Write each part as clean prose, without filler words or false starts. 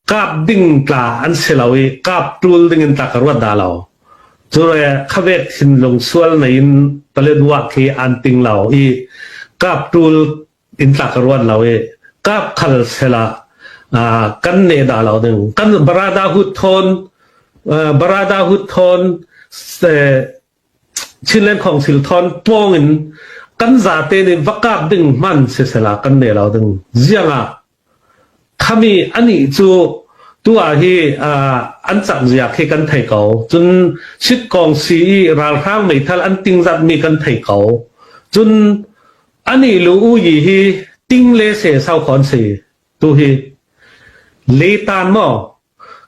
Kap ding tla an si lo i kap ṭul ding in tla ka ruat dah lo. Cu le khavek thinlung sual nei in Paletwa khi an ting lo i kap ṭul in tla ka ruat lo i kap khal sela kan ne dah lo ding. Kan barada hut thawn barada hut thawn Chinland Council thawn pawng in kan zate nih va kap ding hman sisela kan ne lo ding. Ziangah Khami anih cu tu ah hi an cak zia khi kan thei ko. Cun sitkawng si i ralhrang meithal an ting zatmi kan thei ko. Cun anih lu u yi hi ting le se sau khon si. Tu hi letan maw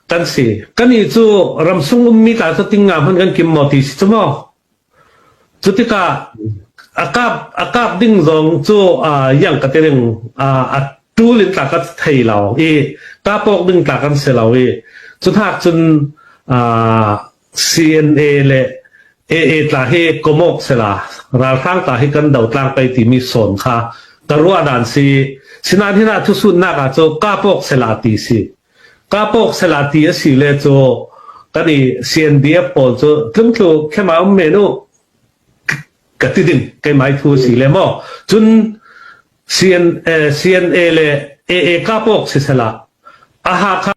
kan si. Kan nih cu ramsung ummi tla cu ting nga hman kan kim maw ti si cu maw? Cu tikah a kap a kap ding zong cu yang ka ti ding a tul in tla ka thei lo i kapawk ding tla kan si lo i cu hnak cun CNA le AA tla hi komok sela ralhrang tla hi kan do tlang pei timi sawn kha ka ruah dan si sinan hin ah thusunnak ah cu kapawk sela ti si Kapawk sela ti a si le cu kan i CNDF pawl cu tlungtlu khema um men u ka ti ding keimai thu si le maw cun CN, eh, CNA le AA kapawk si sela a Hakha.